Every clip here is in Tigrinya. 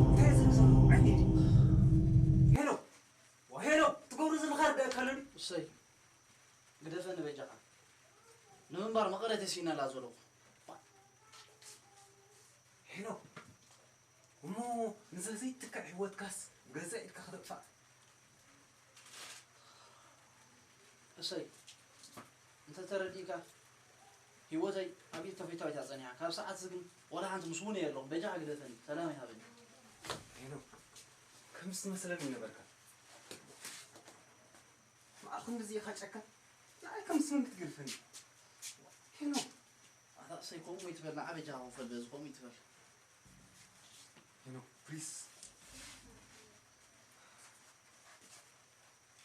እንታይ እዩ ዝብል ዘሎ? ዓይነይ ድዩ? ሄሎ፣ ሄሎ፣ ትገብሮ ዘለኻ ርዳእ ካለኒ? እሰይ፣ ግደፈኒ በጃኻ። ንምንባር መቐረት የሲእና ኣላ ዘለኹ። ሄኖክ፣ እሞ ነዛ ዘይትካእ ህይወትካስ ገዛ ኢድካ ከተጥፍኣ? እሰይ፣ እንተተረዲእካ፣ ህይወተይ ኣብ ኢድ ተፈታዊት እያ ጸኒሓ። ካብ ሰዓት እዚ ግን ዋላ ሓንቲ ምስ እውን እየ ኣለኹ። በጃኻ ግደፈኒ፣ ሰላም ይሃበኒ። ሄኖክ፣ ከምዚ ትመስለኒ ነበርካ። ማዕረ ክንድዚ ኢኻ ጨካን? ንዓይ ከምዚ መን ክትገድፈኒ? ሄኖክ! ኣታ እሰይ፣ ከምኡ ይትበል፣ ንዓ በጃኻ ክፈል፣ በዚ ከምኡ ይትበል። ሄኖክ፣ ፕሊስ።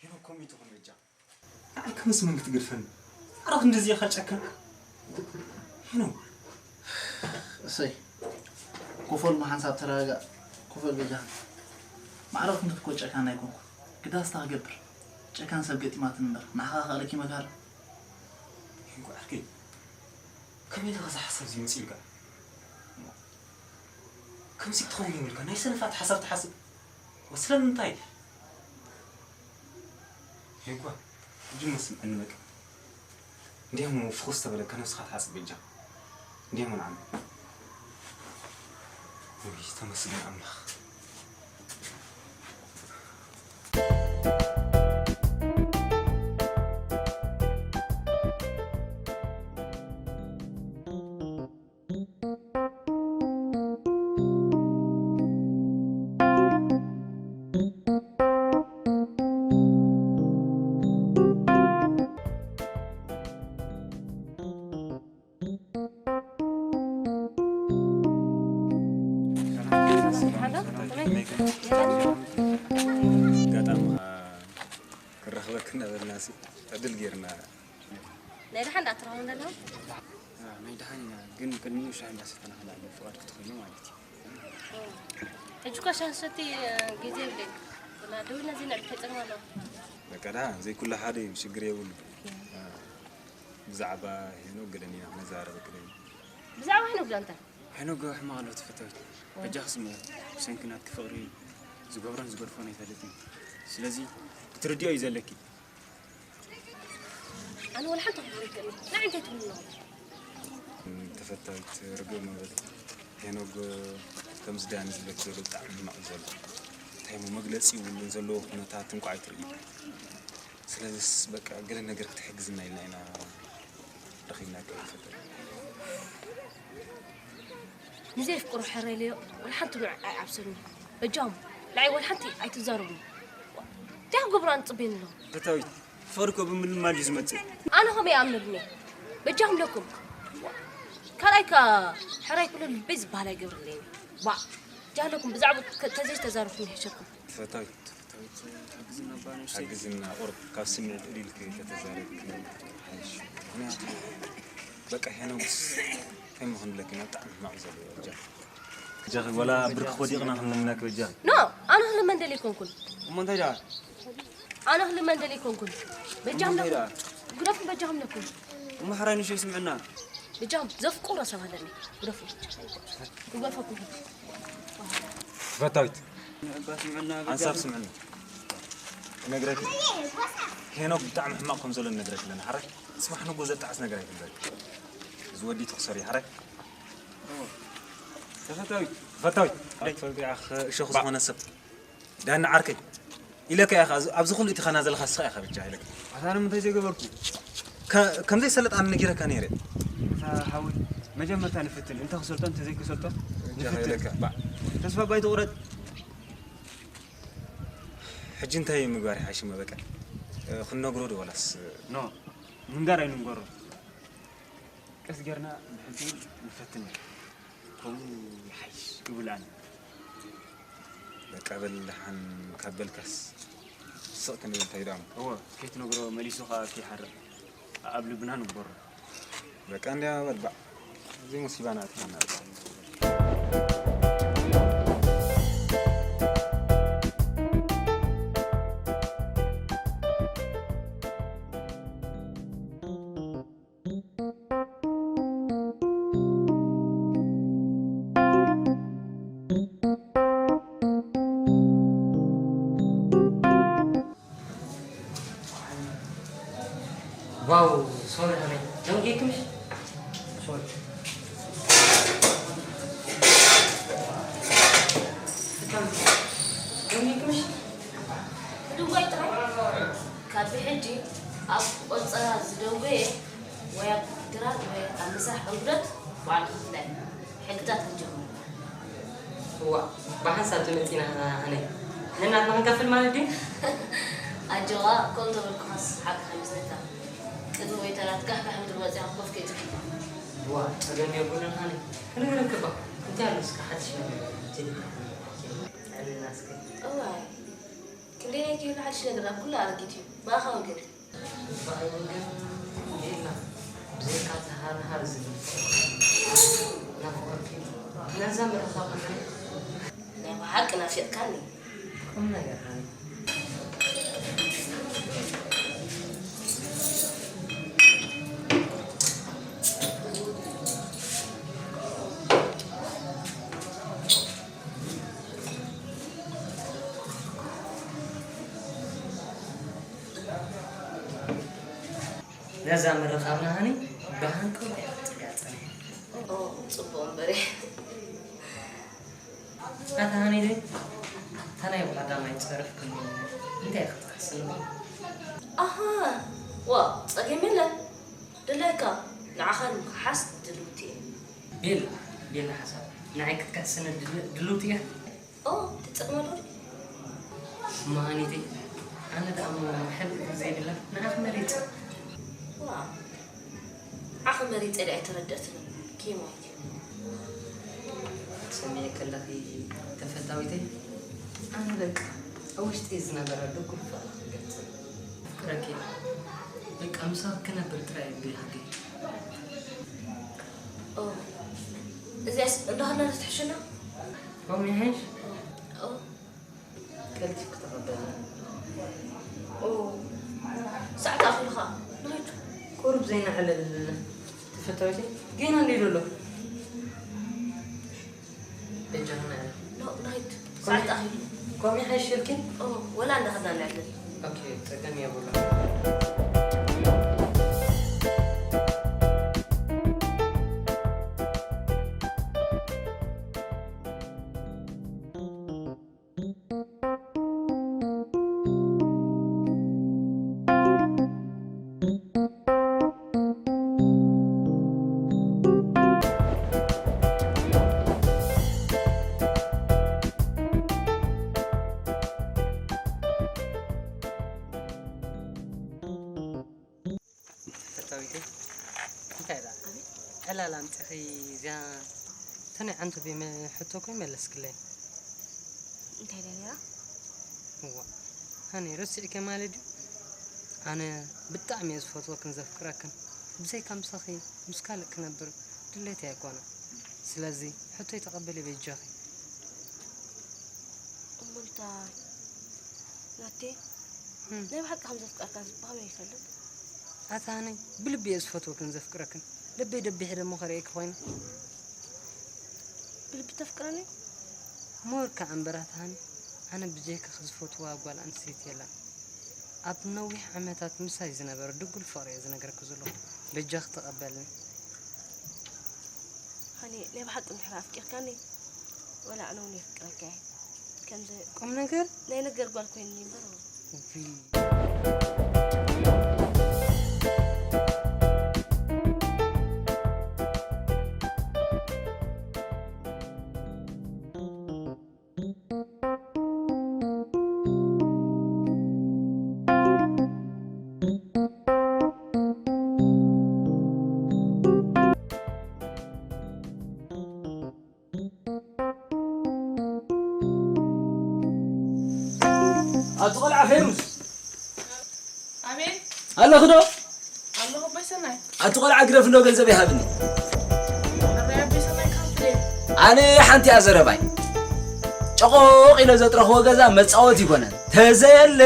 ሄኖክ፣ ከምኡ ይትኹን በጃ። ንዓይ ከምዚ መን ክትገድፈኒ? ማዕረ ክንድዚ ኢኻ ጨካን? ሄኖክ! እሰይ፣ ኮፈል፣ ሓንሳብ ተረጋጋእ። ኮፈል በጃኻ። ማዕረ ክንድዚ እኮ ጨካን ኣይኮንኩን። ግዳ ስታ ክገብር። ጨካን ሰብ ገጢማትኒ እምበር፣ ንዓኻ ከቕልኪ መጋር። ሄንኩ ዓርከይ፣ ከመይ ኢልካ እዚ ሓሳብ እዚ መጺኡልካ? ከምዚ ክትኸውን የብልካ። ናይ ሰነፋት ሓሳብ ትሓስብ። ወ ስለምንታይ? ሄንኳ፣ ሕጂ እሞ ስምዐኒ በቃ። እንዲያሞ ፍኹስ ተበለካ ነብስኻ ትሓስብ በጃ። እንዲያሞ ንዓም። ውይ፣ ተመስገን ኣምላኽ። ኣጋጣሚ ክረኽበክ እናበልና ሲ ዕድል ጌርና። ናይ ደሓን ደኣ ትረኽቦም ዘለኹም? አ፣ ናይ ደሓን ኢና፣ ግን ቅድሚኡ ሻሂ እንዳሰተና ክንኣምን ፍቓድ ክትኾይኑ ማለት እዩ። ሕጂ እኮ ሻሂ ሰቲ ግዜ የብለይን። እና ደዊልና ዜና ዕድል ከይጸግማ ኣለዎ። በቃ ደሓን፣ ዘይኩሉ ሓደ እዩ፣ ሽግር የብሉ። አ፣ ብዛዕባ ሄኖክ ገለ ኢና ክነዘራረበክ ደሊና። ብዛዕባ ሄኖክ ዳኣ እንታይ? ሄኖክ ሕማቕ ኣሎ ተፈታዊት። በጃኺ ስምዒ፣ ብሰንኪ ናትኪ ፍቕሪ ዝገብሮን ዝገድፎን ኣይፈልጥን። ስለዚ ክትርድዮ እዩ ዘለኪ። ኣነ ወላ ሓንቲ ክብሩ ይከኒ። ንዓይ እንታይ ትብሉ ኣለኹም? ተፈታዊት ርግእ መበል ሄኖክ ከምዚ ዳኒ ዝብለኪ ዘሎ ብጣዕሚ ሕማቕ እዩ ዘሎ። እንታይ እሞ መግለጺ የብሉን፣ ዘለዎ ኩነታት እንኳ ኣይትርእዩ። ስለዚስ በቃ ገለ ነገር ክትሕግዝና ኢልና ኢና ረኺብናካ። ይፈጠር ንዘይፍቅሮ ሕራይ ኢለዮ ወላ ሓንቲ ንዑ ኣይዓብሰኒ። በጃኹም ንዓይ ወላ ሓንቲ ኣይትዛረቡኒ። እንታይ ክገብሩ ኣነ ጽበየኒ ኣለኹ? ፈታዊት፣ ፍቕሪ እኮ ብምልማድ እዩ ዝመጽእ። ኣነ ከመይ ይኣምነሉኒ? በጃኹም ኣለኩም። ካልኣይ ከኣ ሕራይ ኩሉ ልበይ ዝበሃል ኣይገብረለይን። ባ ጃለኩም ብዛዕባ ተዘይተዛረብኩም ይሕሸኩም። ፈታዊት፣ ሓግዝና ቁሩብ ካብ ስምዒት እልል ከይተተዛረብክን ሓይሽ። ምኽንያቱ በቃ ሄኖክስ ከመ ክንብለኪ ኢና ብጣዕሚ ሕማቕ እዩ ዘለዎ በጃኺ። በጃኺ ወላ ብርኪ ወዲቕና ክንልምነኪ በጃኺ። ኖ ኣነ ክልመን ደልየ ኣይኮንኩን። እሞ እንታይ ደኣ? ኣነ ክልመን ደልየ ኣይኮንኩን። በጃኹም ኣለኩም። ግደፉ በጃኹም ኣለኩም። እሞ ሕራይ ንእሽቶ ይስምዕና። በጃኹም ዘፍቅሮ ሰብ ኣለኒ። ግደፉ። ክገድፈኩም። ፈታዊት ሓንሳብ ስምዕኒ ክነግረኪ ሄኖክ ብጣዕሚ ሕማቕ ከም ዘሎ ንነግረኪ ኣለና ሓራይ ጽባሕ ንጎ ዘጣዕስ ነገር ኣይትግበሪ እዚ ወዲ ትኽሰሪ ሓራይ ተፈታዊት ተፈታዊት ኣይትፈልጢ ኢኻ እሾኽ ዝኾነ ሰብ ዳኒ ዓርከይ ኢለካ ኢኻ ኣብዚ ኩሉ እቲ ኻና ዘለኻ ስኻ ኢኻ ብቻ ኢለካ ኣታ ንምንታይ ዘይገበርኩ ከምዘይ ሰለጥ ኣነ ነጊረካ ነይረ ሓዊ መጀመርታ ንፍትን እንተ ክሰልጦ እንተ ዘይክሰልጦ ንፍትን ተስፋ ባይትቑረጥ ሕጂ እንታይ ምግባር ይሓይሽ እሞ በቃ ክንነግሮ ዶ ዋላስ ኖ ምንጋር ኣይንንገሮ ቀስ ጌርና ንሕንቱ ንፈትን ከምኡ ይሓይሽ ይብል ኣነ በቃ በል ደሓን ካብ በልካስ ስቕ ክንብል እንታይ ደኣ እሞ እወ ከይትነግሮ መሊሱ ኸኣ ከይሓርቕ ኣብ ልብና ንግበሮ በቃ እንዲያ በል ባዕ እዚ ሙሲባ ናትካ ናትካ ዋው ሶሪ ሃነይ ደንጊክምሽ ሶሪ ደንጊክምሽ ምድንጓይ ጥራይ ካብ ብሕጂ ኣብ ቆጸራ ዝደንጎየ ወይ ኣብ ድራር ወይ ኣብ ምሳሕ ዕንጉደት ባዕሉ ክፍለ ሕግታት ክንጅምር ኢና። እዋ ብሓንሳብ ተመጺና ሃነይ ነናትና ክንከፍል ማለት ድዩ? ኣጆኻ ከምኡ ተበልኩኻስ ሓቅኻ ይመስለካ ቅድሚ ወይተራት ጋሕጋሕ ምድሪ በጺኻ ኮፍ ከይትብል። እዋ ጸገም የብሉን ሃነይ ክንግረክባ እንታይ ኣሎ እስከ ሓድሽ ነገር ጀዲድ ጥዕንና እስከ። እዋይ ክንደየናይ ከይህሉ ሓድሽ ነገር ኣብ ኩሉ ኣረጊት እዩ ብኣኻ ወገን። በኣይ ወገን የላ ብዘይካ እቲ ሃርሃር ዝብል ፍቕሪ ናፍቖትኪ ነዛ ምርኻብ ከ ናይ ብሓቂ ናፊቕካኒ። ቁምነገር ሃኒ። ነዛ ምርቓብና ሃኒ ብሃንቀውታ እያ ክትጽበያ ጸኒሓ። ኦ ጽቡቕ እምበሪ። ኣታ ሃኒ ደይ እታ ናይ ብቐዳማይ ጸርፍክኒ እንታይ ክትክሕስኒ? ኣሃ ዋእ ጸገም የለን ድላይካ ንዓኻ ንምኽሓስ ድልውቲ እየ። ቤላ ቤላ ሓሳብ ንዓይ ክትክሕስኒ ድልውቲ እያ። ኦ ትጽቕመሉ ማኒተይ ኣነ ደኣ እሞ ሕብሪ ዘይብላ ንዓኺ መሪጸ። ዋው ንዓኺ መሪጸ ኢለ ኣይተረደእትንን ኪም ዋይት። ትሰምዒ ከለኺ ተፈታዊተይ ኣነ በቃ ኣብ ውሽጠይ ዝነበረ ድጉል ፍቕሪ ክገልጽ እየ። ኣፍቅረኪ እየ በቃ ምሳኺ ክነብር ጥራይ እየ ብሃገይ። እዚኣስ እንዳ ኸድና ዶ ትሕሸና? ሎሚ ይሓይሽ? ቀልጢፍኪ ተቐበሊ። ሰዓት ኣኺሉ ኸኣ ንኸይድ። ቁሩብ ዘይነዕልል ተፈታዊተይ ጌና እንድዩ ዘሎ። በጃኺ ነዕልል። ንኸይድ ሰዓት ኣኺሉ። ከምኡ ይሓይሽ ኢልኪ? ወላ እንዳ ኸድና ነዕልል። ኦኬ ጸገም የብሉን። ላላ ኣምፂኺ እዚኣ እታ ናይ ዓንቶብየ መ-፣ ሕቶ እኮ ይመለስክለይ። እንታይ ደልያ? እዋ፣ ሃኒ ረሲዕኪ ማለት ድዩ? ኣነ ብጣዕሚ እየ ዝፈትወክን ዘፍቅረክን። ብዘይካ ምሳኺ ምስ ካልእ ክነብር ድሌተይ ኣይኮነን። ስለዚ ሕቶይ ተቐበሊ በጃኺ። እሞ እንታይ ናቴ፣ እም። ናይ ብሓቂ ከም ዘፍቀርካ ብኸመይ ይፈልጥ? ኣታ ሃኒ ብልቢ እየ ዝፈትወክን ዘፍቅረክን። ልበይ ደቢሐ ደሞ ከርእየኪ ኮይነ። ብልቢ ተፍቅረኒ? ሞር ከኣ እምበር ኣታ ሃኒ፣ ኣነ ብጀካኺ ዝፈትዋ ጓል ኣንስተይቲ የላን። ኣብ ነዊሕ ዓመታት ምሳይ ዝነበረ ድጉል ፍቕሪ እየ ዝነግረኪ ዘለኹ። በጃኺ ተቐበልኒ። ሃኒ፣ ናይ ብሓቂ እንድሕር ኣፍቂርካኒ፣ ወላ ኣነ እውን የፍቅረካ እየ። ከምዚ ቁም ነገር? ናይ ነገር ጓል ኮይኑኒ እምበር። ኣቲ ቆልዓ ፌሩዝ። ኣቤት። ኣለኺ ዶ? ኣለኹ ኣቦይ ሰናይ። ኣቲ ቆልዓ ግደፍ እንዶ ገንዘብ ይሃብኒ። ኣረ ኣቦይ ሰናይ ካብ ትደል። ኣነ ሓንቲ እያ ዘረባይ። ጨቆቕ ኢለ ዘጥረኽዎ ገዛ መጻወቲ ይኮነን። ተዘየለ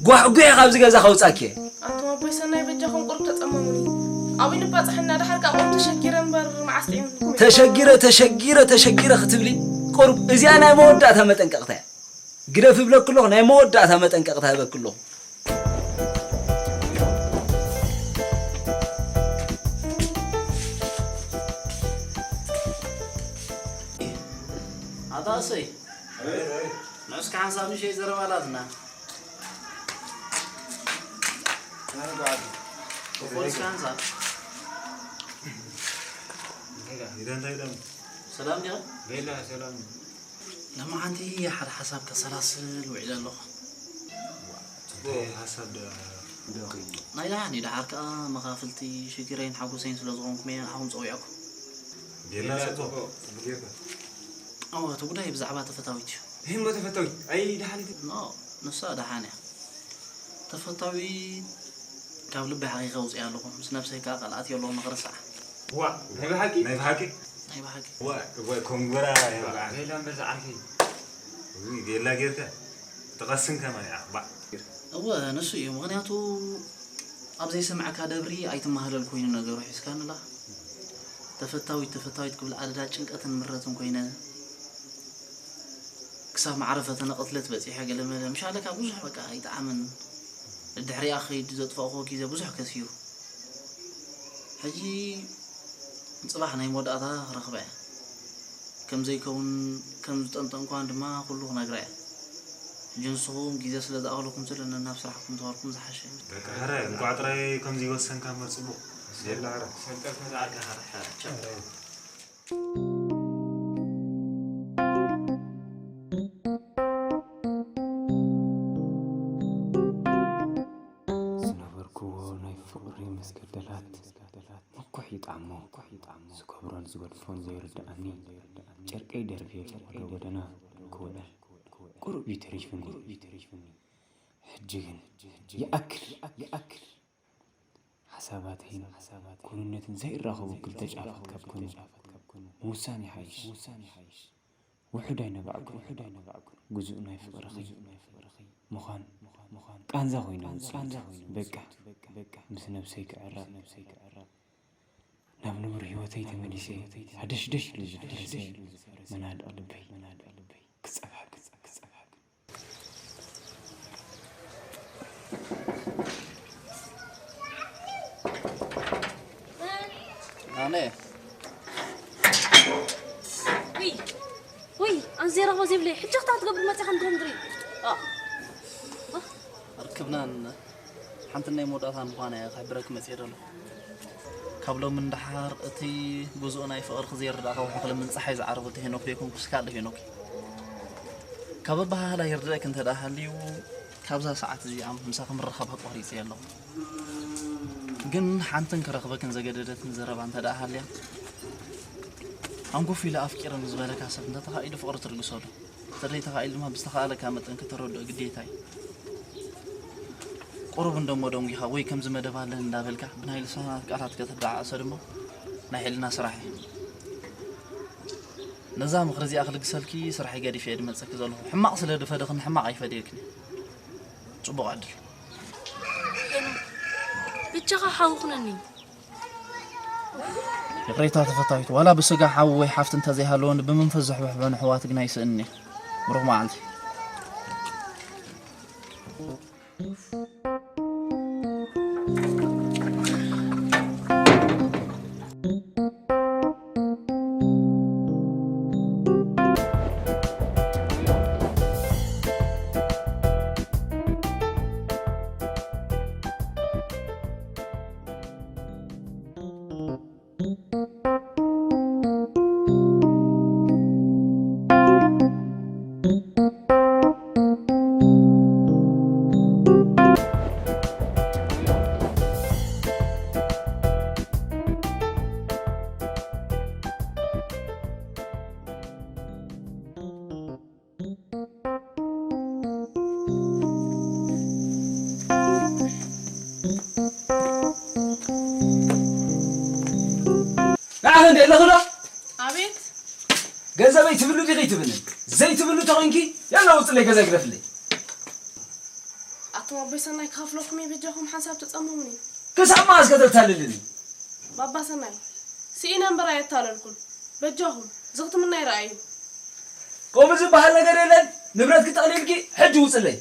ጓሕጒሕ ካብዚ ገዛ ከውጻኪ። ኣንቱም ኣቦይ ሰናይ በጃኹም ቁሩብ ተጸመሙኒ። ኣብኡ ንባጻሕ እና ደሓር ከኣ ቁሩብ ተሸጊረ እምበር መዓስ ጥዒሙኒ። ተሸጊረ፣ ተሸጊረ፣ ተሸጊረ ክትብሊ ቁሩብ እዚኣ ናይ መወዳእታ መጠንቀቕታ እያ። ግደፍ እብለኪ ኣለኹ፣ ናይ መወዳእታ መጠንቀቕታ እበኪ ኣለኹ። ኣታ እሰይ። ንዑ እስከ ሓንሳብ ንእሽተይ ዘረባ ኣላትና። ፖሊስ ካንሳ። ኢዳ እንታይ ኢሎም? ሰላም ዲኻ? ቤላ ሰላም። ለማዓንቲ ሓደ ሓሳብ ከሰላስል ውዒለ ኣለኹ። ጽቡቕ ሓሳብ ዶ? ናይ ደሓን እዩ። ደሓር ከኣ መኻፍልቲ ሽግረይን ሓጎሰይን ስለ ዝኾንኩም እየ ንዓኹም ጸዊዐኩም። ቤላ ቤላ ጽቡቕ። ጽቡቕ። ጽቡቕ ጌርካ። እወ፣ እቲ ጉዳይ ብዛዕባ ተፈታዊት እዩ። እሞ ተፈታዊት፣ ኣይ ደሓን እቲ ኖ፣ ንሳ ደሓን እያ። ተፈታዊት ካብ ልቢ ሓቂቐ ኣውፅኤ ኣለኹ። ምስ ነብሰይ ከዓ ቃል ኣትየ ኣለኹ ንኽርስዓ። ዋ፣ ናይ ብሓቂ? ናይ ብሓቂ? ናይ ብሓቂ። ዋ፣ ዋ፣ ኮንግራ የብልዓን። ቤላ እምበር ዝዓርከይ። ውይ፣ ቤላ ጌርካ። ትቐስን ከማን ኢኻ፣ ባዕ። እወ፣ ንሱ እዩ። ምኽንያቱ ኣብ ዘይሰምዐካ ደብሪ ኣይትመሃለል ኮይኑ ነገሩ ሒዝካንላ። ተፈታዊት፣ ተፈታዊት ክብል ኣደዳ ጭንቀትን ምረትን ኮይነ። ክሳብ ማዕረ ፈተነ ቅትለት በጺሐ ገለመለ። ምሻለካ ብዙሕ በቃ ኣይጠዓመን። ድሕሪኣ ክኸይድ ዘጥፋእኩዎ ግዜ ብዙሕ ከሲሩ። ሕጂ ጽባሕ ናይ መወዳእታ ክረኽባ እየ። ከም ዘይከውን ከም ዝጠንጠንኳን ድማ ኩሉ ክነግራ እየ። ሕጂ ንስኹም ግዜ ስለ ዝኣኸለኩም ስለ ነናብ ስራሕኩም ተዋርኩም ዝሓሸ እዩ። በቃ፣ ሕረ፣ እንቋዕ ጥራይ ከምዚ ይወሰንካ እምበር ጽቡቕ። የላ፣ ሕረ። ሰልጠር ተዛዕካ፣ ሕረ፣ ሕረ። ዝነበርክዎ ናይ ፍቕሪ መስገደላት ምኩሕ ይጥዓሞ። ዝገብሮን ዝገድፎን ዘይርድኣኒ፣ ጨርቀይ ደርብየ ፈቐዶ ጎደና ክውዕል ቁሩብ እዩ ተሪፉኒ። ሕጂ ግን ይኣክል፣ ይኣክል። ሓሳባተይን ክውንነትን ዘይራኸቡ ክልተ ጫፋት ካብ ኮኑ፣ ምውሳን ይሓይሽ። ውሑድ ኣይነባዕኩን፣ ግዙእ ናይ ፍቕርኺ ምዃን ቃንዛ ኮይኑ ኣውፅእኒ። በቃ፣ ምስ ነብሰይ ክዕረቕ፣ ናብ ንቡር ህይወተይ ተመሊሰ፣ ሃደሽደሽ ኢሉ ዝፈረሰ መናድቕ ልበይ ክጸብሐ፣ ክጸብሐ። ኣነ ውይ፣ ውይ፣ ኣነ ዘይረኽቦ ዘይብለይ፣ ሕጂ ክታ ክትገብር መጺኻ እንድሮ እንድሪ። ኣ፣ ርክብናን ሓንቲ ናይ መወዳእታ ምዃና እየ ክሕብረኪ መጺኤ ዘለኹ። ካብ ሎሚ ንደሓር እቲ ግዙእ ናይ ፍቕርኺ ዘይርዳእ ከውሒ ክልምን ጸሓይ ዝዓረቦ እቲ ሄኖክ ደይኮንኩስ ካልእ ሄኖክ እዩ። ካብ ኣበሃህላ ይርድኣኪ እንተ ደኣ ሃልዩ፣ ካብዛ ሰዓት እዚኣ ምሳኺ ምርኻብ ቆሪጸ ኣለኹ። ግን ሓንትን ክረኽበክን ዘገደደትን ዘረባ እንተ ደኣ ሃልያ፣ ኣንጎፍ ኢለ ኣፍቂረ ምስ በለካ ሰብ እንተተኻኢሉ ፍቕሪ ትልግሰሉ፣ እንተዘይተኻኢሉ ድማ ብዝተኻእለካ መጠን ከተረድኦ ግዴታ እዩ። ቁሩብ እንደሞ ደንጒኻ ወይ ከምዚ መደብ ኣለኒ እንዳበልካ ብናይ ልሳናት ቃላት ከተደዓዕሶ ድማ ናይ ሕልና ስራሕ እዩ። ነዛ ምኽሪ እዚኣ ክልግሰልኪ ስራሐይ ገዲፈ እየ ዝመጸኪ ዘለኹ። ሕማቕ ስለ ዝፈደኽኒ ሕማቕ ኣይፈድየክን። ጽቡቕ ዕድል። ሄኖክ፣ ብቻኻ ሓዊ ኩነኒ። ይቕሬታ ተፈታዊት፣ ዋላ ብስጋ ሓው ወይ ሓፍቲ እንተዘይሃለወኒ፣ ብመንፈስ ዝሕብሕበን ኣሕዋት ግና ይስእንኒ። ብሩኽ መዓልቲ። ንዓኺ እንደ ኣለኹ ዶ? ኣቤት። ገንዘበይ ትብሉ ዲኺ ትብልን? ዘይትብሉ ተኾይንኪ፣ ያላ ውፅለይ ገዛ ግደፍለይ። ኣቶም ኣቦይ ሰናይ ክኸፍለኩም እየ፣ በጃኹም ሓንሳብ ተጸመሙኒ። ክሳብ መዓስ ከተታልልኒ? ባባ ሰናይ፣ ስኢነ እምበር ኣየታለልኩን። በጃኹም፣ ዝኽትምና ይረኣዩ። ከምኡ ዝበሃል ነገር የለን። ንብረትኪ ጠቕሊልኪ ሕጂ ውፅለይ።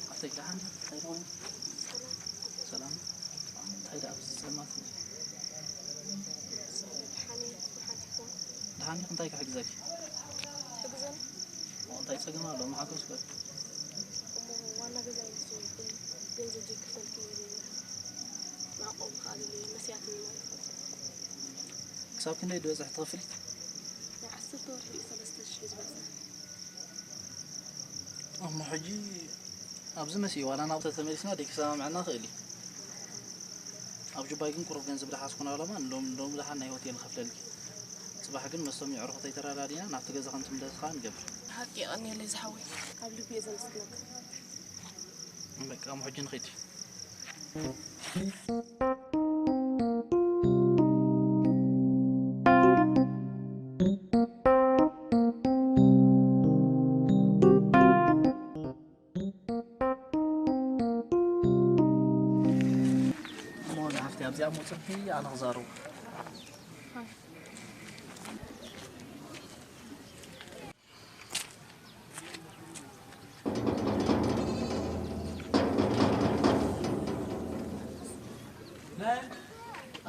ሓፍተይ ደሓን ዲኺ? እንታይ ደኣ ኮይኑ? ሰላም? እንታይ ደኣ ኣብዚ ጸልማት? ደሓን እየ፣ ሓንቲ እኮ። ደሓን ዲኺ? እንታይ ክሕግዘኪ? ትሕግዘኒ? እሞ እንታይ ጸገም ኣሎ? መሓገዝኩ። እሞ ዋና ገዛይ ምስ ገንዘብ ዘይክፈልኪ ኢሉ እዩ። መዕቆቢ ከኣ ደልየ መስያትኒ ማለት እዩ። ክሳብ ክንደይ ዝበጽሐ እቲ ክፍሊት? ናይ ዓሰርተ ወርሒ እዩ፣ ሰለስተ ሽሕ ዝበጽሐ። እሞ ሕጂ ኣብዚ መሲኡ ዋላ ናብኡ ተተመሊስና ደይክሰማምዐና ይኽእል እዩ። ኣብ ጁባይ ግን ቁሩብ ገንዘብ ዝሓዝኩ ናብላማ ንሎም ንሎም ደሓን ናይ ሆቴል ንኸፍለልኪ። ጽባሕ ግን መስተም የዕሩኽተይ ተረዳዲና ናብቲ ገዛ ከም ትምለስ ኸኣ ንገብር። ብሓቂ የቐንየለይ ዝሓወይ። ካብ ልቢ እየ ዘመስግነካ። በቃ እሞ ሕጂ ንኺድ። እሞ ንሓፍተይ ኣብዚኣ እሞ ጽንሒ ኣነ ክዛረቡ።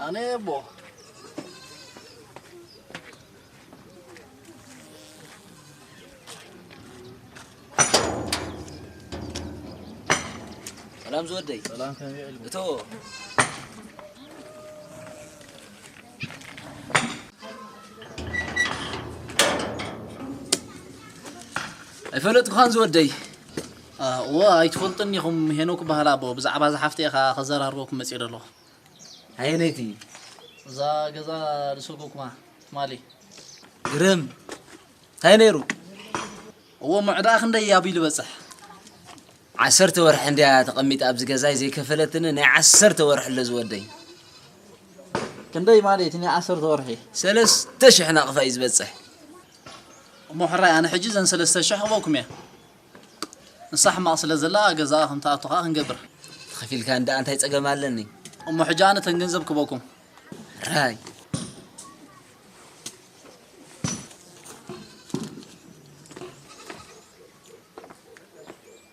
ኣነ እቦ። ሰላም ዝወደይ። ሰላም፣ ከመይ ውዒልኩም? እቶ ኣይፈለጥኩኻን ዝወደይ። አ፣ እወ፣ ኣይትፈልጡን ኢኹም። ሄኖክ በሃል ኣቦ፣ ብዛዕባ እዛ ሓፍቲ ኢኻ ከዘራርበኩም መጺእ ዘለኹ። ኣየነይቲ? እዛ ገዛ ዝሰጎኩማ ትማሊ። ግርም። እንታይ ነይሩ? እዎ፣ ምዕዳኣ ክንደይ ኣቢሉ በጽሕ? ዓሰርተ ወርሒ እንድያ ተቐሚጣ ኣብዚ ገዛይ ዘይከፈለትኒ፣ ናይ ዓሰርተ ወርሒ ኣሎ ዝወደይ። ክንደይ ማለት ናይ ዓሰርተ ወርሒ? ሰለስተ ሽሕ ናቕፋ እዩ ዝበጽሕ። እሞ ሕራይ፣ ኣነ ሕጂ ዘን ሰለስተ ሽሕ ክበኩም እየ። ንሳ ሕማቕ ስለ ዘላ ገዛኣ ከም ትኣቱ ኸኣ ክንገብር። ተኸፊልካ እንዳ እንታይ ጸገም ኣለኒ? እሞ ሕጂ ኣነ ተን ገንዘብ ክበኩም። ሕራይ።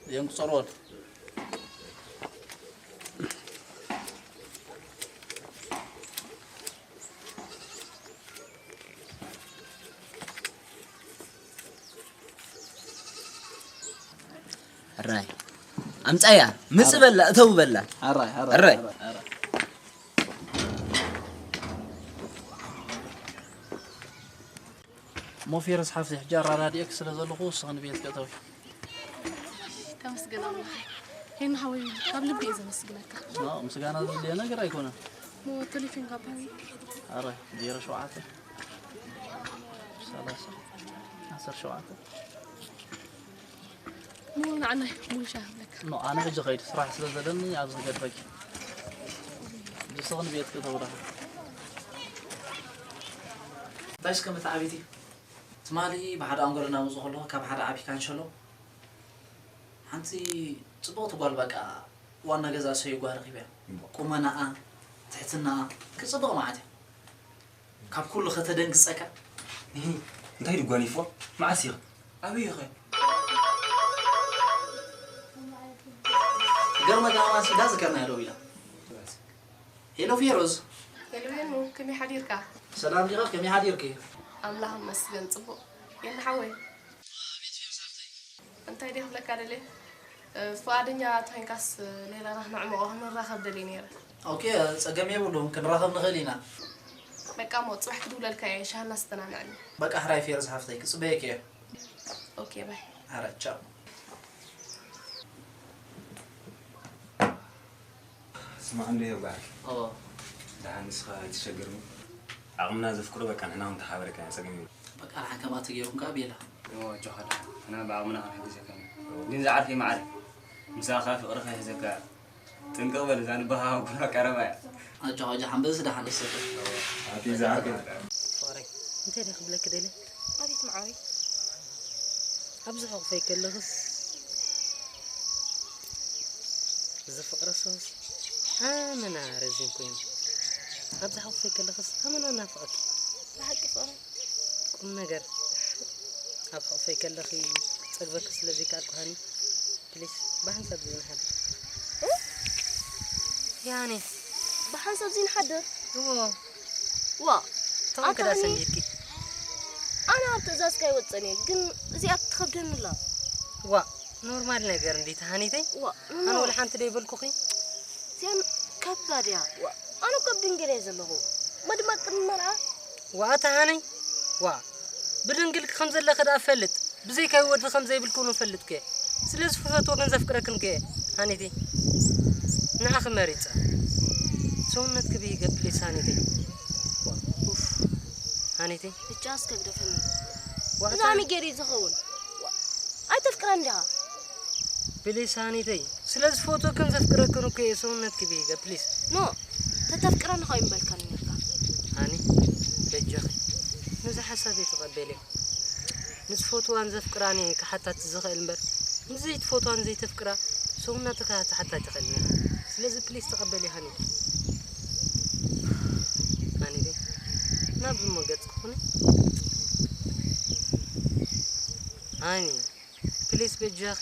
የንቁጸርዎን። ሕራይ። ኣምጻያ፣ ምጽእ በላ፣ እተው በላ። ኣራይ፣ ኣራይ፣ ኣራይ። ኣራይ፣ ኣራይ። ሞፌርስ ሓፍቲ፣ ሕጂ ኣራዳዲኤክ ስለ ዘለኹ፣ ውስኺ ንቤት ክእተዊ። ተመስገን ኣምላኸይ። ሄኖ ሓወይ፣ ካብ ልቢ እየ ዘመስግነካ። ኖ፣ ምስጋና ዘድልዮ ነገር ኣይኮነን። ሞ ቴሌፎን ካብ ኣረ፣ ዜሮ ሸውዓተ፣ ሰላሳ፣ ዓሰርተ ሸውዓተ። ሞ ንዓናይ፣ ቡን ሻሂ ክብለካ። ኖ፣ ኣነ ሕጂ ኸይድ፣ ስራሕ ስለ ዘለኒ ኣብዚ ገድፈኪ። ንስኺ ንቤትኪ ተውዳኺ። እንታይ እስከ መተዓቢቲ? ትማሊ ብሓደ ኣንጎሎ እናመፁ ከለኹ ካብ ሓደ ዓቢ ካንሸሎ ሓንቲ ጽብቕቲ ጓል በቃ ዋና ገዛ ሰዩ ጓ ረኺበያ። እምባ። ቁመናኣ፣ ትሕትናኣ፣ ክጽብቕ መዓት እያ። ካብ ኩሉ ከተደንግጸካ። እሂ፣ እንታይ ድጓኒፎ? መዓስ ኢኺ? ኣበይ ኢኺ? ገርመ ጋማ ሲዳ ዝከርና ያለው ኢላ። ሄሎ ፌሮዝ። ሄሎ ሄኖ፣ ከመይ ሓዲርካ? ሰላም ዲኻ? ከመይ ሓዲርኪ? ኣምላኽ ይመስገን ጽቡቕ። የለ ሓወይ። እንታይ ድየ ክብለካ ደልየ? እ፣ ፍቓደኛ ተኾይንካስ ሌላና ነዕምቖ ክንራኸብ ደልየ ነይረ። ኦኬ፣ ጸገም የብሉን፣ ክንራኸብ ንኽእል ኢና። በቃ እሞ ጽባሕ ክድውለልካ እየ፣ ሻሂ እናስተና ንዕልል። በቃ ሕራይ ፌሮዝ ሓፍተይ፣ ክጽበየኪ እየ። ኦኬ፣ ባይ። ሕራይ፣ ቻው። ስማዕ እንዶ የው በዓል። ኦ። ደሓን ንስኻ ኣይትሸገርኒ። ዓቕምና ዘፍቅዶ በቃ ንሕና ክንተሓባበረካ ኢና፣ ጸገም የብሉን። በቃ ደሓን ከምኣ ተገይሩም ከኣ ቤላ። እዎ፣ ኣጆኻ ደሓን። ንሕና ብዓቕምና ክንሕግዘካ ኢና። ግን ዝዓርከይ መዓረ፣ ምሳኻ ፍቕርኻ ይሕዘካ። ጥንቅቕ በል፣ እዛ ንበሃሃው ኩላ ቀረባ እያ። ኣጆኻ፣ ኣጆኻ፣ ሓንበዚ ደሓን ንሰተ። ኣቲ ዝዓርከይ። ፍቕረይ፣ እንታይ ደኣ ክብለኪ ደልየ? ኣቤት መዓረይ። ኣብዚ ሕቑፈይ ከለኽስ፣ እዚ ፍቕሪ ሶስ ኣመና ረዚን ኮይኑ። ኣብዚ ሕቑፈይ ከለኽስ ኣመና ናፍቐኪ። ብሓቂ ፍቕረይ። ቁም ነገር፣ ኣብ ሕቑፈይ ከለኺ ክጸግበኪ ስለ ዘይከኣልኩ ሃኒ፣ ፕሊስ፣ ብሓንሳብ ዘይንሓድር። እ? ያኔ። ብሓንሳብ ዘይንሓድር? እዎ። ዋ፣ ተውን ኣታ ክዳ ሃኒ፣ ሰንዲድኪ። ኣነ ኣብ ትእዛዝካ ኣይወጽእን እየ፣ ግን እዚኣ ትኸብደኒ ኣላ። ዋ፣ ኖርማል ነገር እንዲ ተሃኒተይ። ዋ፣ ኣነ ኖ። ወላ ሓንቲ ደይበልኩኺ። እዚኣን ከባድ እያ። ዋ፣ ኣነ እኮ ኣብ ድንግል እየ ዘለኹ። እሞ ድማ ቅድሚ መርዓ። ዋ፣ ኣታ ሃነይ። ዋ፣ ብድንግልኪ ከም ዘለኺ ደኣ እፈልጥ። ብዘይካይ ወዲ ከም ዘይብልክን እፈልጥ ከ። ስለዚ ክፈትወክን ዘፍቅረክን ከ፣ ሃኒተይ። ንዓኺ መሪጸ። ሰውነትኪ ብሂገ ፕሊስ ሃኒተይ። ኡፍ። ሃኒተይ። ብቻ እስከ ግደፈኒ። ዋ፣ እዛ ኣታ- ሚጌሪ ዝኸውን። ዋ፣ ኣይተፍቅረን ዲኻ? ፕሊስ ሃኒተይ። ስለ ዝፈትወክን ዘፍቅረክን እኮ እየ ሰውነትኪ ብሂገ ፕሊስ። ኖ፣ ተተፍቅረኒ ኸኣ ይምበልካኒ ነርካ። ሃኒ፣ በጃኺ። ነዚ ሓሳበይ ተቐበልዮ። ንዝፈትዋን ዘፍቅራን እየ ክሓታት ዝኽእል እምበር፣ ንዘይትፈትዋን ዘይተፍቅራ ሰውነትካ ክትሓታት ኣይትኽእልን ኢኻ። ስለዚ ፕሊስ ተቐበሊ ሃኒ። ሃኒ ቤ፣ ናብ ዝሞ ገጽ ክኹኒ። ሃኒ፣ ፕሊስ በጃኺ።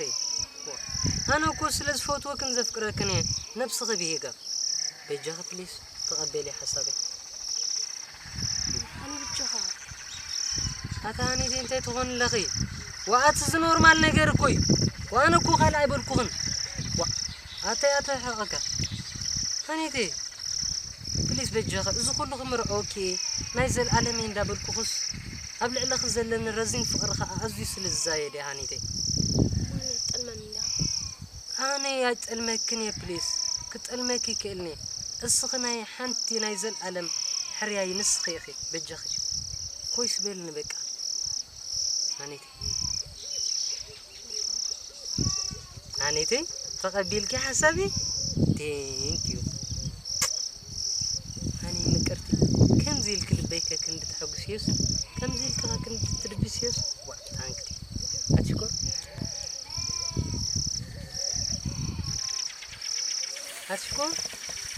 ኣነ እኮ ስለ ዝፈትወክን ዘፍቅረክን እየ ነብስኺ ብሂጋ። በጃኺ ፕሊስ ተቐበሊ ሓሳበይ። ኣነ ብቻኻ። ኣታ ሃኒቴ እንታይ ትኾን ኣለኺ? ዋኣት እዚ ኖርማል ነገር እኮ እዩ። ዋኣነ እኮ ካልእ ኣይበልኩኽን። ዋ ኣታይ ኣቶ ሕቐካ። ሃኒቴ ፕሊስ በጃኺ እዚ ኩሉ ክምርዖኪ ናይ ዘልኣለም እየ እንዳበልኩኽስ ኣብ ልዕለኺ ዘለኒ ረዚን ፍቕሪ ኸኣ ኣዝዩ ስለ ዝዛየደ ሃኒቴ። ማን ይጠልመኒ እንዳ? ኣነ ኣይጠልመክን እየ ፕሊስ። ክጠልመኪ ይክእልኒ። እስኺ ናይ ሓንቲ ናይ ዘልኣለም ሕርያይ ንስኺ ኢኺ በጃኺ። ኮይስ በልኒ በቃ። ኣኔቴ ኣኔቴ ተቐቢልኪ ሓሳቢ? Thank you። ሃኒ ምቅርቲ ከምዚ ኢልኪ ልበይ ከክንዲ ተሐጉስዮስ ከምዚ ኢልኪ ከክንዲ ትድብስዮስ ዋ ታንክቲ ኣትሽኮር ኣትሽኮር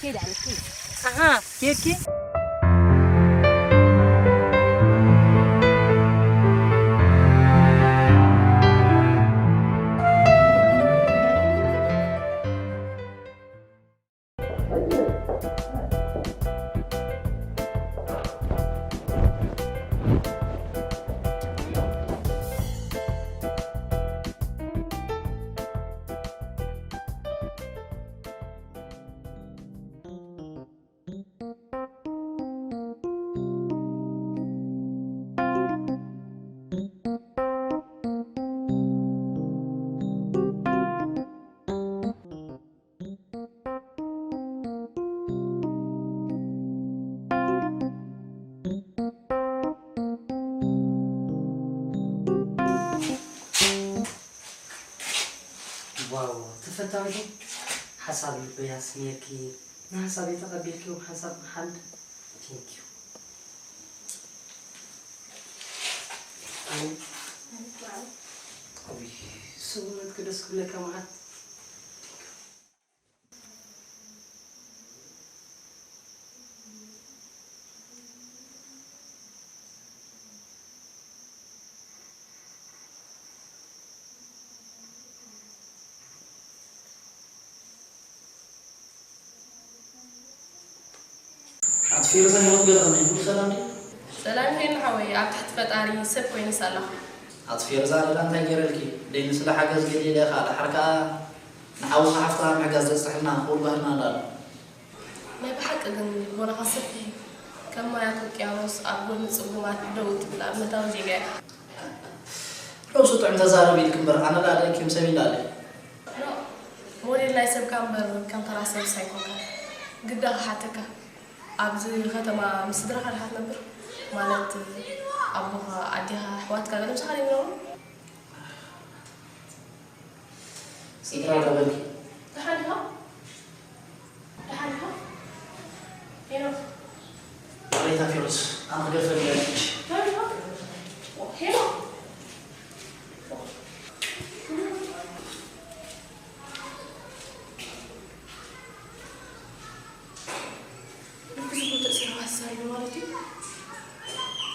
ከይዳ ኣለች ኣሃ ኬኪ ሓሳብ ልበይ ኣስሚርኪ፣ ንሓሳበይ ተቐቢልኪ ሓሳብ ሓልድ። Thank you። ኣይ፣ ውይ፣ ሰውነትኪ ደስ ክብለካ መዓት። ኣቲ ፌሮዛ፣ ህይወት ገለ ከመይ? ኩሉ ሰላም ድዩ? ሰላም ይሁን ሓወይ፣ ኣብ ትሕቲ ፈጣሪ ሰብ ኮይነስ ኣለኹ። ኣቲ ፌሮዛ፣ ኣነ ደኣ እንታይ ገይረልኪ? ደይ ንስለ ሓገዝ ገለ ኢለ ኢኻ፣ ደሓር ከኣ ንዓውኻ ሓፍትኻ ምሕጋዝ ዘጽንሐልና ክቡር ባህልና ኣሎ። ናይ ብሓቂ ግን ልቦናኻ ሰፊሕ እዩ። ከም ማያት ውቅያኖስ ኣብ ጎኒ ጽጉማት ደው እትብል ኣብነታዊ ዜጋ ኢኻ። ርእሱ ጥዑም ተዛረብ ኢልኪ እምበር፣ ኣነ ደኣ ደይ ከም ሰብ ኢላ ኣለ። ኖ፣ ሞዴል ናይ ሰብካ እምበር ከም ተራ ሰብስ ኣይኮንካን። ግዳ ክሓተካ፣ ኣብዚ ከተማ ምስ ስድራኻ ዲኻ ትነብር? ማለት ኣቦኻ፣ ኣዴኻ፣ ኣሕዋትካ ገለ ምሳኻ ዶ ይነብሩ? ስድራ ዶ በልኪ? ደሓን ዲኻ? ደሓን ዲኻ? ሄኖክ። ኣቤት ኣፌሮስ፣ ኣነ ክደርፈ ድያ? ደሓን ዲኻ? ሄኖክ። ብዝግቡእ ተእሲሩ ሃሳሪ ማለት እዩ።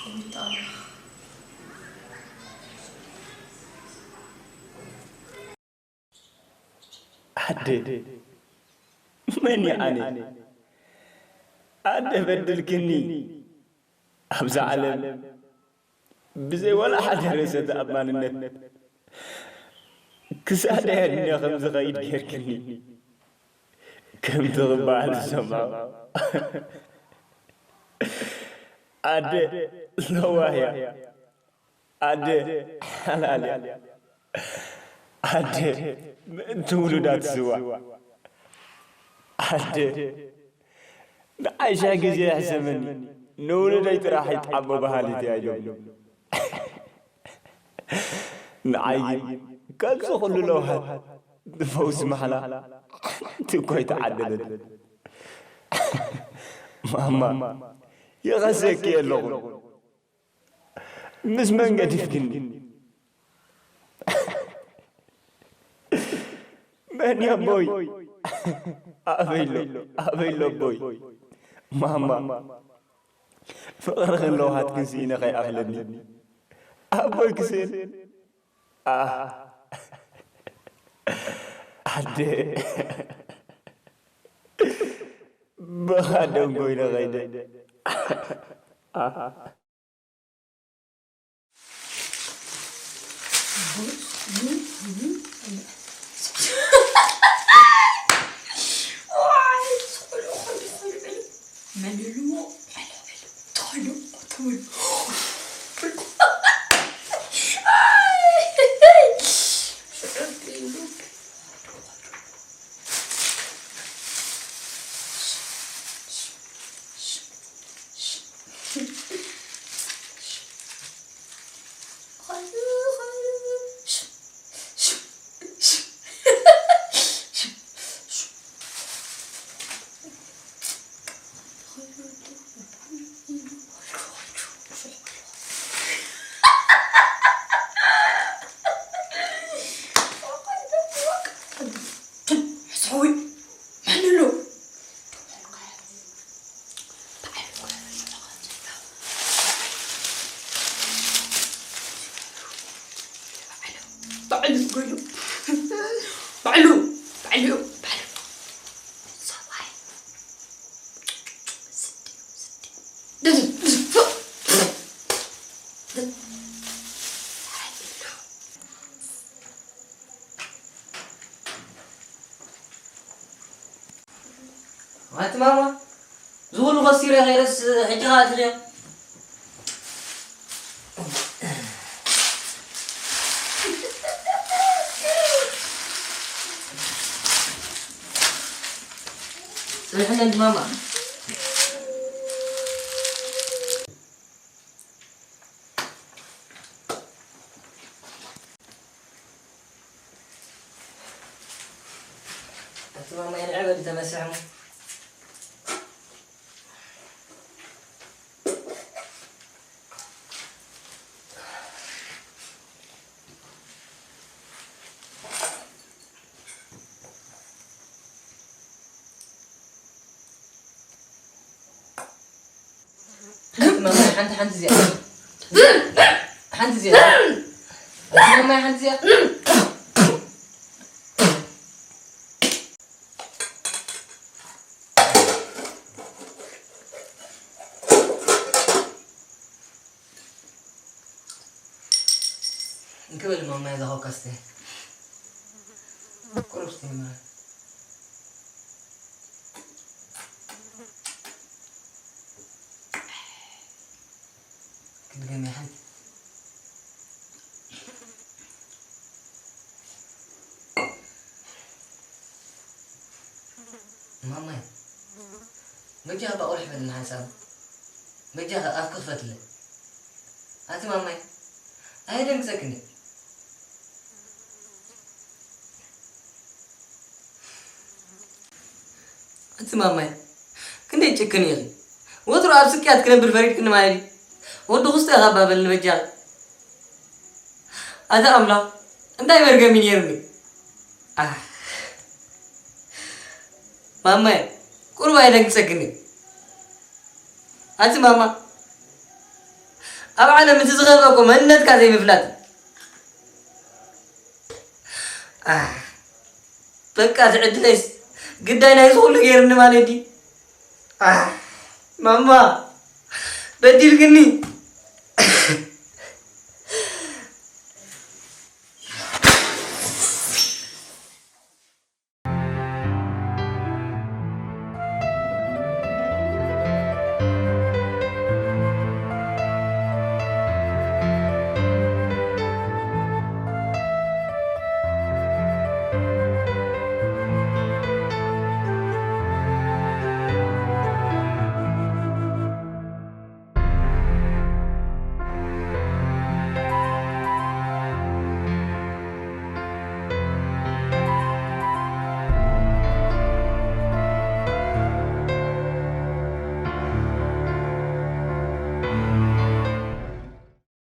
ኣቤት ኣምላኽ። ኣደ፣ መን እየ ኣነ? ኣደ በድልክኒ። ኣብዛ ዓለም ብዘይ ወላ ሓደ ርእሰ ተኣማንነት ክሳደይ ኣድንዮ ከም ዝኸይድ ጌርክኒ። ከምቲ ክበሃል ዝሰምዖ፣ ኣደ ለዋህ እያ። ኣደ ሓላል እያ። ኣደ ምእንቲ ውሉዳ ትስዋእ። ኣደ ንዓይ ሻህ ግዜ ይሕሰመኒ፣ ንውሉደይ ጥራሕ ይጥዓሞ በሃሊት እያ ኢሎም። ንዓይ ግን ካብዚ ኩሉ ለውሃት ንፈውሲ ማሕላ ሓንቲ እኳ ኣይተዓደለትን። ማማ፣ ይኸሰኪ ኣለኹ። ምስ መን ገዲፍክኒ? መን እዩ ኣቦይ? ኣበይ ኣሎ? ኣበይ ኣሎ ኣቦይ? ማማ፣ ፍቕርኽን ለውሃትክን ስኢነ ከይኣኽለኒ ኣቦይ ክስእን? ኣህ፣ ኣደ፣ ብኻ ደንጎይነ ኸይደ። ኣህ። ባዕሉ ገሉ፣ ባዕሉ፣ ባዕሉ፣ ባዕሉ። ሰብኣይ። ስዲ፣ ስዲ። ኣቲ ማማ፣ ዝኹሉ ከሲረ ከይደስ፣ ሕጂ ኸኣ ትልዮ። ጽንሕና እንጂ ማማ። ማማ፣ ንዕበል ተመስርሐ። ሓንቲ ማማይ፣ ሓንቲ፣ ሓንቲ እዚኣ። ሓንቲ እዚኣ። ማማይ፣ ሓንቲ እዚኣ። እንክብል ማማይ፣ እዛ ኮካ እስተ። ቁሩብ እስተ ማይ። ክንደገም እያ ሓንቲ። ማማይ፣ በጃ እባ ቁርሕ በልና ሓንሳብ። በጃ ኣፍ ክኽፈትለ። ኣቲ ማማይ፣ ኣየደንግጸክን። ኣንቲ ማማይ፣ ክንደይ ጭክን ኢኺ። ወትሩ ኣብ ስቅያት ክነብር ፈሪድክኒ ማለት እዩ። ወዲ ኩስቶ ኢኻ እባ በልኒ በጃኺ። ኣቲ ኣምላኽ፣ እንታይ መርገም እዩ ነይሩኒ? ኣህ። ማማይ፣ ቁሩብ ኣየደንግጸክኒ። ኣቲ ማማ፣ ኣብ ዓለም እቲ ዝኸፍአ እኮ መንነትካ ዘይምፍላጥ። ኣህ። በቃ፣ እቲ ዕድለይስ ግዳይ ናይዚ ኩሉ ገይርኒ ማለት ድዩ? ኣህ፣ ማማ፣ በዲልክኒ።